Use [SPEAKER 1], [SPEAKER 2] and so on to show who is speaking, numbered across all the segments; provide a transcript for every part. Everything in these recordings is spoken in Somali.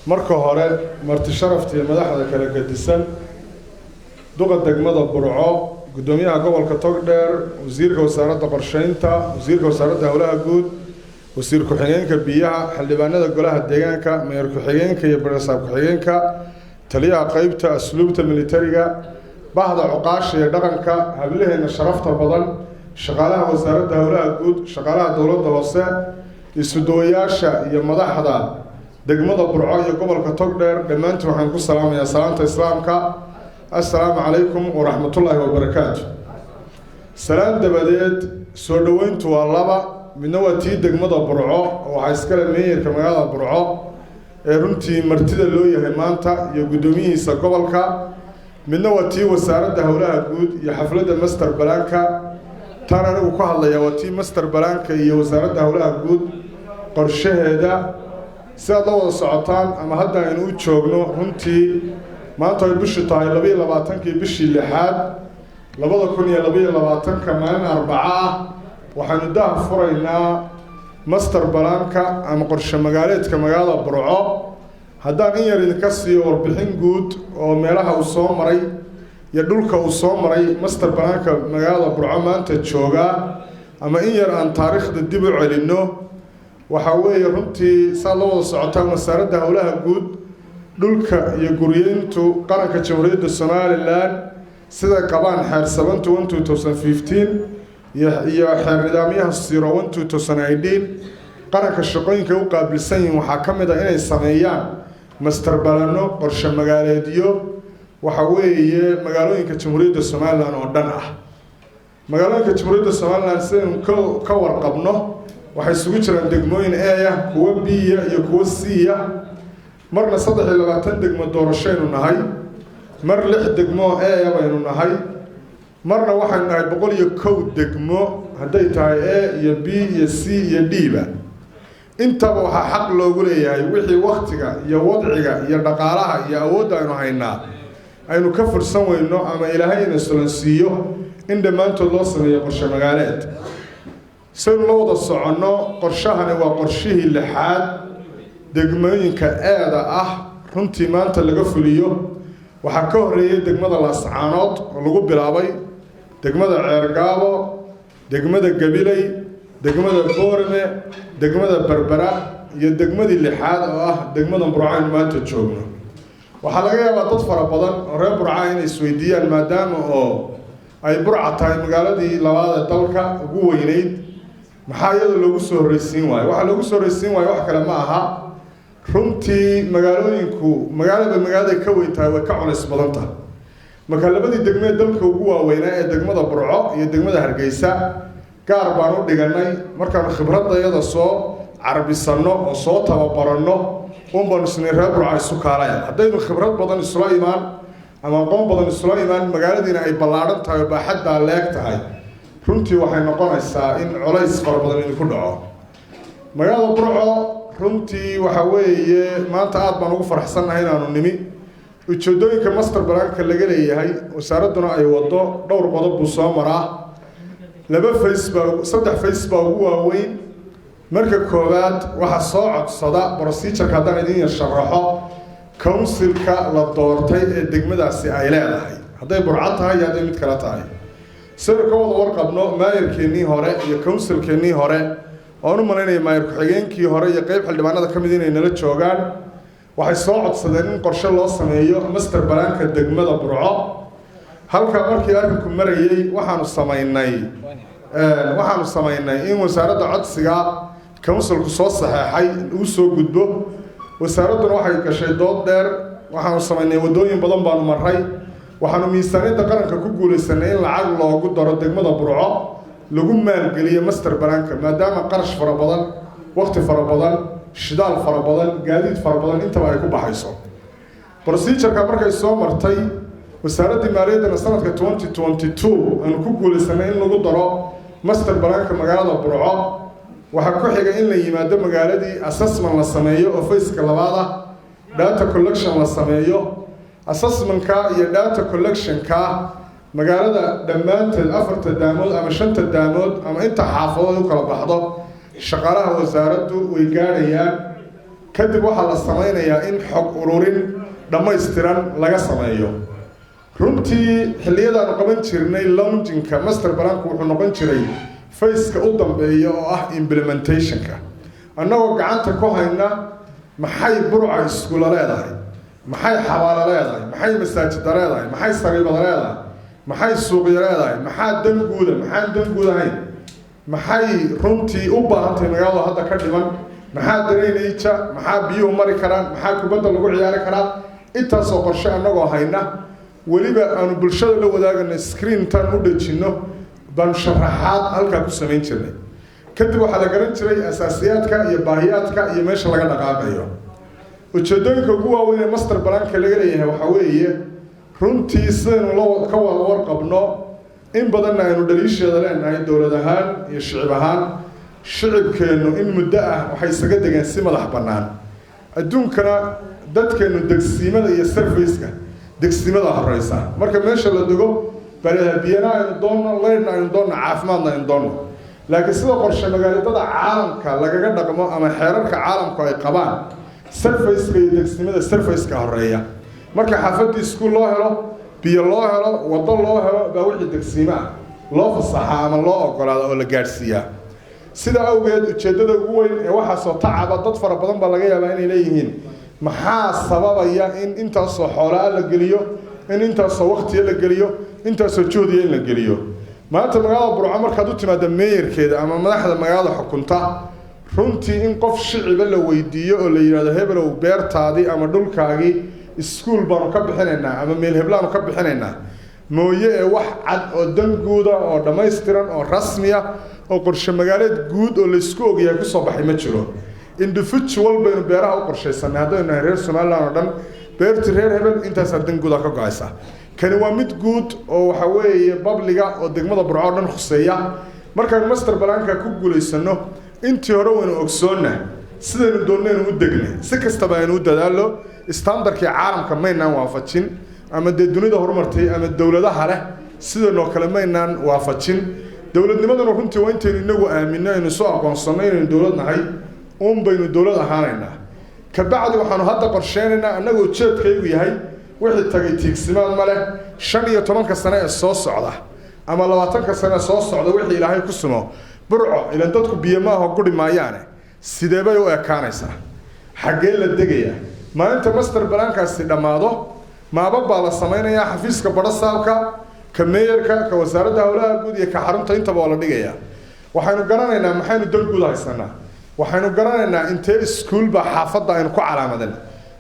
[SPEAKER 1] Marka hore, marti sharafta iyo madaxda kala gedisan, duqa degmada Burco, guddoomiyaha gobolka Togdheer, wasiirka wasaaradda qorsheynta, wasiirka wasaaradda howlaha guud, wasiir ku-xigeenka biyaha, xildhibaanada golaha deegaanka, mayor ku-xigeenka iyo barasaab ku-xigeenka, taliyaha qeybta asluubta militariga, bahda cuqaasha iyo dhaqanka, hablaheena sharafta badan, shaqaalaha wasaaradda howlaha guud, shaqaalaha dowladda hoose, isuduwayaasha iyo madaxda degmada Burco iyo gobolka Togdheer, dhammaantiin waxaan ku salaamayaa salaamta Islaamka: assalaamu calaykum waraxmatullaahi wabarakaatu. Salaan dabadeed, soo dhoweyntu waa laba. Midna waa tii degmada Burco, oo waxaa iskale meeyarka magaalada Burco ee runtii martida loo yahay maanta iyo guddoomiyihiisa gobolka. Midna waa tii wasaaradda howlaha guud iyo xafladda master planka. Taan anigu ku hadlaya waa tii master planka iyo wasaaradda howlaha guud qorshaheeda. Si aad la wada socotaan ama hadda aynu u joogno, runtii maanta ay bishu tahay 22-kii bishii lixaad 2022-ka, maalin Arbaco ah, waxaanu daha furaynaa master planka ama qorshe magaaleedka magaalada Burco. Haddaan in yar idinka siiyo warbixin guud oo meelaha uu soo maray iyo dhulka uu soo maray master planka magaalada Burco maanta joogaa, ama in yar aan taariikhda dib u celinno, waxaa weeye runtii, saad la wada socotaan, wasaaradda howlaha guud, dhulka iyo guryeyntu qaranka Jamhuuriyadda Somaliland siday qabaan xeer 71/2015 iyo xeer nidaamyaha 01/2018, qaranka shaqooyinka u qaabilsan yihiin waxaa ka mid ah inay sameeyaan master plano, qorshe magaaleedyo, waxa weeye magaalooyinka Jamhuuriyadda Somaliland oo dhan ah. Magaalooyinka Jamhuuriyadda Somaliland, sidaynu ka warqabno, waxay isugu jiraan degmooyin A ah, kuwo B-ya iyo kuwo C-ya. Marna 23 degmo doorashaynu nahay, mar lix degmo A baynu nahay, marna waxaynu nahay 101 degmo, hadday tahay A iyo B iyo C iyo D ba. Intaba waxaa xaq loogu leeyahay wixii waktiga iyo wadciga iyo dhaqaalaha iyo awoodda aynu haynaa aynu ka fursan weyno ama Ilaahayna sulansiiyo in dhammaantood loo sameeyo qorshe magaaleed. Saynu la wada soconno, qorshahani waa qorshihii lixaad degmooyinka A-da ah runtii maanta laga fuliyo. Waxaa ka horreeyey degmada Laascaanood oo lagu bilaabay, degmada Ceergaabo, degmada Gabiley, degmada Boorame, degmada Berbera iyo degmadii lixaad oo ah degmada Burco aynu maanta joogno. Waxaa laga yaabaa dad fara badan oo reer Burca inay isweydiiyaan, maadaama oo ay Burca tahay magaaladii labaad ee dalka ugu weyneyd, maxaa iyadoo loogu soo horreysiin waayo? Waxaa loogu soo horreysiin waayo wax kale ma aha. Runtii magaalooyinku magaalaba magaaladay ka weyn tahay way ka culays badan tahay. Marka labadii degmee dalka ugu waaweynaa ee degmada Burco iyo degmada Hargeysa gaar baan u dhiganay. Markaanu khibradayada soo carbisanno oo soo tababaranno un baanu isnay reer Burco isu kaalaya. Haddaynu khibrad badan isula imaan ama aqoon badan isula imaan, magaaladiina ay ballaadhan tahay oo baaxaddaa leeg tahay, runtii waxay noqonaysaa in culays fara badan idinku dhaco. Magaalada Burco runtii waxa weeye maanta aada baan ugu faraxsannahay inaanu nimi. Ujeedooyinka master planka laga leeyahay, wasaaradduna ay waddo, dhowr qodob buu soo maraa. Laba phase baa, saddex phase baa ugu waaweyn. Marka koowaad, waxaa soo codsada procedureka, haddaan idin yar sharaxo, councilka la doortay ee degmadaasi ay leedahay, hadday Burco tahay iyo hadday mid kale tahay. Sidaynu ka wada warqabno, maayarkeennii hore iyo councilkeennii hore, oon u malaynaya maayar ku-xigeenkii hore iyo qeyb xildhibaanada ka mid inay nala joogaan, waxay soo codsadeen in qorshe loo sameeyo master planka degmada Burco. Halka markii arrinku marayey, waxaanu samaynay in wasaaradda codsiga councilku soo saxeexay uu soo gudbo. Wasaaradduna waxay gashay dood dheer. Waxaanu samaynay waddooyin badan baanu maray. Waxaanu miisaaniyadda qaranka ku guulaysanay in lacag loogu daro degmada Burco, lagu maalgeliyo master planka, maadaama qarash fara badan, waqti fara badan, shidaal fara badan, gaadiid fara badan intaba ay ku baxayso. Procedureka markay soo martay wasaaraddii maaliyaddana, sanadka 2022 aanu ku guulaysanay in lagu daro master planka magaalada Burco. Waxaa ku xiga in la yimaado magaaladii, assessment la sameeyo oo phaseka labaad ah, data collection la sameeyo. Assessmentka iyo data collectionka magaalada dhammaanteed, afarta daamood ama shanta daamood ama inta xaafadood u kala baxdo, shaqaalaha wasaaraddu way gaadhayaan. Kadib waxaa la sameynayaa in xog ururin dhammaystiran laga sameeyo. Runtii xilliyadaanu qaban jirnay launching-ka, master plan-ku wuxuu noqon jiray phase-ka u dambeeya oo ah implementation-ka. Annagoo gacanta ku hayna maxay Burca iskuula leedahay, maxay xabaalo leedahay, maxay masaajida leedahay, maxay sariibada leedahay, maxay suuqyo leedahay, maxaa dan guuda, maxaan dan guud ahayn, maxay runtii u baahantahay magaalada hadda ka dhiman, maxaa drainage, maxaa biyuhu mari karaan, maxaa kubadda lagu ciyaari karaa. Intaasoo qorshe annagoo hayna, weliba aanu bulshada la wadaagano, screen-tan u dhejinno baanu sharaxaad halkaa ku samayn jirnay. Kadib waxaa la garan jiray asaasiyaadka iyo baahiyaadka iyo meesha laga dhaqaaqayo. Ujeedooyinka ugu waaweyn ee master plan-ka laga leeyahay waxaa weeye, runtii sidaynu la ka wada warqabno, in badanna aynu dhaliisheeda leenahay dowlad ahaan iyo shicib ahaan, shicibkeennu in muddo ah waxay isaga degeen si madax bannaan. Adduunkana dadkeennu degsiimada iyo survey-ska, degsiimada horeysa. Marka meesha la dego baleha, biyana aynu doonno, leydhna aynu doonno, caafimaadna aynu doonno. Laakiin sida qorshe magaaladada caalamka lagaga dhaqmo ama xeerarka caalamku ay qabaan, survey-ska iyo degsimada, survey-ska horeeya. Marka xaafadii iskuul loo helo, biyo loo helo, waddo loo helo, baa wixii degsiimo ah loo fasaxaa ama loo ogolaada oo la gaadhsiiyaa. Sida awgeed, ujeeddada ugu weyn ee waxaasoo tacaba, dad fara badan baa laga yaabaa inay leeyihiin: maxaa sababaya in intaasoo xoolaa la geliyo, in intaasoo waktiya la geliyo, intaasoo juhdiya in la geliyo? Maanta magaalada Burco markaad u timaada, meeyarkeeda ama madaxda magaalada xukunta, runtii in qof shiciba la weydiiyo oo la yidhahdo, "Hebelow, beertaadii ama dhulkaagii iskuul baanu ka bixinaynaa ama meel heblaanu ka bixinaynaa," mooye ee wax cad oo dan guuda oo dhammaystiran oo rasmiya oo qorshe magaaleed guud oo laysku ogyahay kusoo baxay ma jiro. Individual baynu beeraha u qorshaysanay haddaynu nahay reer Somaliland oo dhan. Beertii reer hebel intaasaa dan guuda ka go-aysa. Kani waa mid guud oo waxa weeye public-ga oo degmada Burco oo dhan khuseeya. Markaan master plan-ka ku guulaysano, intii hore waynu ogsoonna, sidaynu doonnaynu u degnay, si kastaba aynu u dadaallo, standard-kii caalamka maynaan waafajin, ama dee dunida horumartay ama dowladaha leh sidanoo kale maynaan waafajin. Dowladnimaduna runtii waa intaynu inagu aaminno, aynu soo aqoonsanno inaynu dowlad nahay uun baynu dowlad ahaanaynaa. Kabacdi waxaanu hadda qorsheynaynaa, annaga ujeedkaygu yahay, wixii tagay tiigsimaad ma leh, 15-ka sane ee soo socda ama 20-ka sane ee soo socda, wixii Ilaahay ku sumo, Burco ilan dadku biyo maaho guri maayaane, sidee bay u ekaanaysaa, xaggee la degayaa? Maalinta master plan-kaasi dhammaado, maabab baa la samaynayaa. Xafiiska badhasaabka, ka meeyarka, ka wasaaradda howlaha guud iyo ka xarunta intaba waa la dhigayaa. Waxaynu garanaynaa maxaynu dan guud haysanaa, waxaynu garanaynaa intee iskuul baa xaafadda aynu ku calaamadan,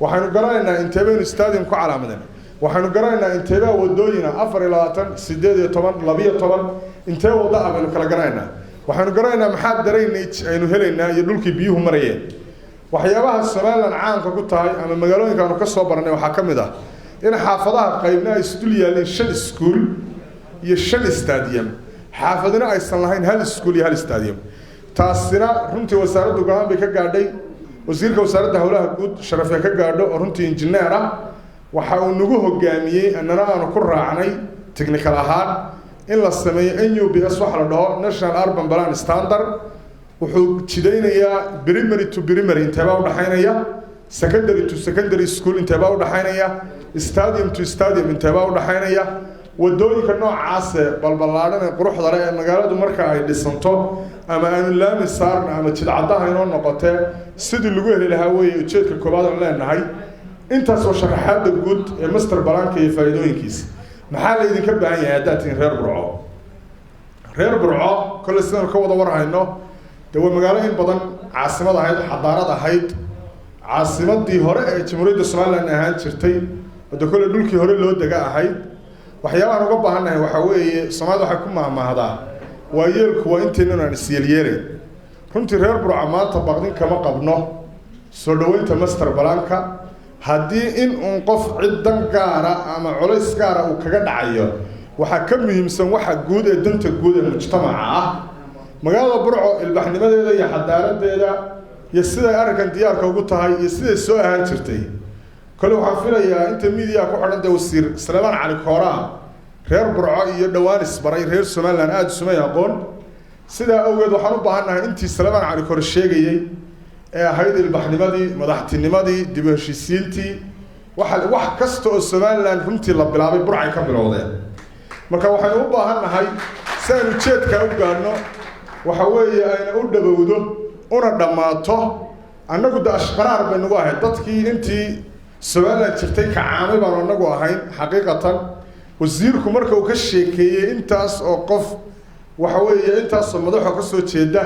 [SPEAKER 1] waxaynu garanaynaa intee baynu stadium ku calaamadan, waxaynu garanaynaa inteebaa wadooyina, 24, 18, 12, intee wadda ah baynu kala garanaynaa. Waxaynu garanaynaa maxaa drainage aynu helaynaa iyo dhulkii biyuhu marayeen. Waxyaabaha Somaliland caanka ku tahay ama magaalooyinka aanu ka soo baranay waxaa ka mid ah in xaafadaha qaybna ay isdul yaaleen shan iskuul iyo shan stadium, xaafadina aysan lahayn hal iskuul iyo hal stadium. Taasina runtii wasaaraddu go-aan bay ka gaadhay. Wasiirka wasaaradda howlaha guud sharafee ka gaadho, oo runtii injineer ah, waxa uu nagu hogaamiyey, annana aanu ku raacnay technical ahaan, in la sameeyo NUPS, waxa la dhaho National Urban Plan Standard. Wuxuu jidaynayaa primary to primary inteebaa udhaxaynaya, secondary to secondary school inteebaa udhaxaynaya, stadium to stadium inteebaa udhaxaynaya. Wadooyinka noocaase balballaadhan ee quruxda leh ee magaaladu marka ay dhisanto, ama aanu laami saarna ama jidcaddaha inoo noqotee, sidii lagu heli lahaa weeye ujeedka koowaad aan leenahay. Intaas oo sharaxaadda guud ee master plan-ka iyo faa'iidooyinkiisa. Maxaa la idinka baahan yahay haddaad tihiin reer Burco? Reer Burco kolle sidaynu ka wada warhayno, dee waa magaalo in badan caasimad ahayd, xadaarad ahayd, caasimadii hore ee Jamhuuriyadda Somaliland ahaan jirtay, oo de kolle dhulkii hore loo dega ahayd. Waxyaabahan uga baahannahay waxaa weeye, Soomaalida waxay ku mahmaahdaa, waa yeelku waa intaynan aan isyeelyeelayn. Runtii reer Burco maanta baqdin kama qabno soo dhoweynta master plan-ka. Haddii in uun qof cid dan gaara ama culays gaara uu kaga dhacayo, waxaa ka muhiimsan waxa guud ee danta guud ee mujtamaca ah. Magaalada Burco ilbaxnimadeeda iyo xadaaradeeda iyo siday arrinkan diyaarka ugu tahay iyo siday soo ahaan jirtay, kole waxaan filayaa inta media ku xidhan, dee wasiir Saleebaan Cali Kooraa reer Burco iyo dhowaan isbaray, reer Somaliland aada isumay aqoon. Sidaa awgeed waxaan u baahannahay intii Saleebaan Cali Koore sheegayey. Ee ahayd ilbaxnimadii, madaxtinimadii, dib u heshiisiintii, waxa wax kasta oo Somaliland runtii la bilaabay Burcay ka bilowdeen. Marka waxaynu u baahan nahay, si aynu ujeedkaa u gaadhno, waxa weeye ayna u dhowowdo una dhammaato. Annagu de ashqaraar bay nagu ahayd. Dadkii intii Somaliland jirtay kacaamay baanu annagu ahayn. Xaqiiqatan, wasiirku marka uu ka sheekeeyey intaas oo qof, waxa weeye intaasoo madaxoo ka soo jeeda,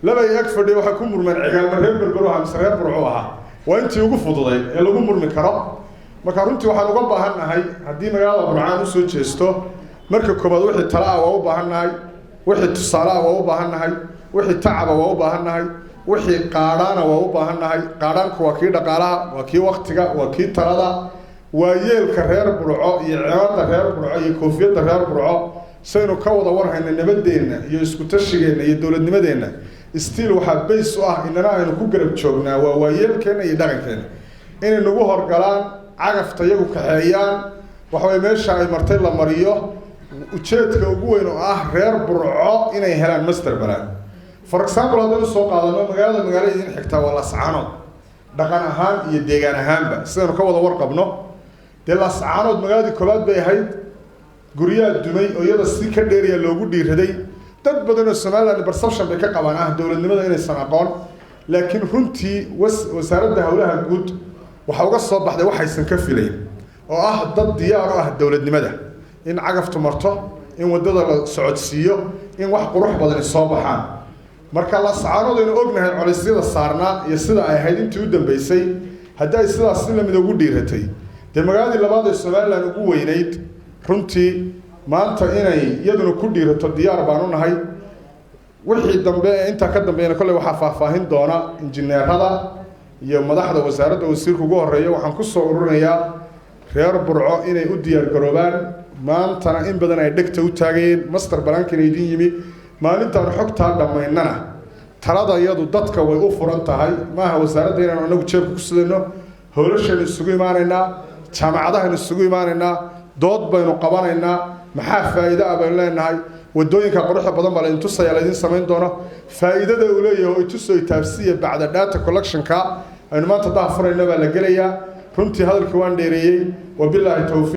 [SPEAKER 1] labay ag fadhiya waxay ku murmeen Cigaalma reer Berbero ahaa mise reer Burco ahaa. Waa intii ugu fududay ee lagu murmi karo. Marka runtii waxaan uga baahan nahay, haddii magaalada Burcaan usoo jeesto, marka koobaad wixii tala ah waa u baahan nahay, wixii tusaale ah waa u baahan nahay, wixii tacaba waa u baahan nahay, wixii qaadhaana waa u baahan nahay. Qaadhaanku waa kii dhaqaalaha, waa kii waktiga, waa kii talada. Waa yeelka reer Burco iyo cimaada reer Burco iyo koofiyadda reer Burco. Saynu ka wada warhayna, nabadeenna iyo isku tashigeenna iyo dowladnimadeenna still waxaa base u ah, inana aynu ku garab joognaa, waa waayeelkeenna iyo dhaqankeenna inay nagu horgalaan, cagafta iyagu kaxeeyaan, waxa weye meesha ay martay la mariyo. Ujeedka ugu weyn oo ah reer Burco inay helaan master plan. For example, haddaynu soo qaadano magaalada, magaalada idin xigtaa waa Lascaanood. Dhaqan ahaan iyo deegaan ahaanba, sidaynu ka wada warqabno, dee Lascaanood magaaladii koobaad bay ahayd. Guryaha dumay oo iyada si ka dheeriya loogu dhiiraday. Dad badan oo Somaliland perception bay ka qabaan ah dowladnimada inaysan aqoon, laakiin runtii Wasaaradda Howlaha Guud waxa uga soo baxday waxaysan ka filayn, oo ah dad diyaar u ah dowladnimada, in cagaftu marto, in waddada la socodsiiyo, in wax qurux badani soo baxaan. Marka Lascaanood aynu ognahay colaysyada saarnaa iyo sida ay ahayd intii u dambeysay. Haddii ay sidaas si lamid ugu dhiiratay, dee magaaladii labaad ee Somaliland ugu weynayd runtii maanta inay iyaduna ku dhiirato diyaar baan u nahay. Wixii dambe ee intaa ka dambeeyana kolley waxaa faahfaahin doona injineerada iyo madaxda wasaaradda, wasiirka ugu horeeya. Waxaan kusoo ururinayaa reer Burco inay u diyaargaroobaan. Maantana in badan ay dhegta u taagayeen master plankina idin yimi. Maalintaan xogtaa dhammaynana, talada iyadu dadka way u furan tahay. Maaha wasaaradda inaanu anagu jeebka ku sidano. Howlashaynu isugu imaanaynaa, jaamacadahaynu isugu imaanaynaa, dood baynu qabanaynaa. Maxaa faa'iido ah baynu leenahay? Wadooyinka quruxda badan baa laydin tusaya, laydin samayn doono. Faa'iidada uu leeyahay oo ituso taabsiya bacda data collectionka aynu maanta daha furayna baa la gelayaa. Runtii hadalkii waan dheereeyey. Wabilaahi towfiiq.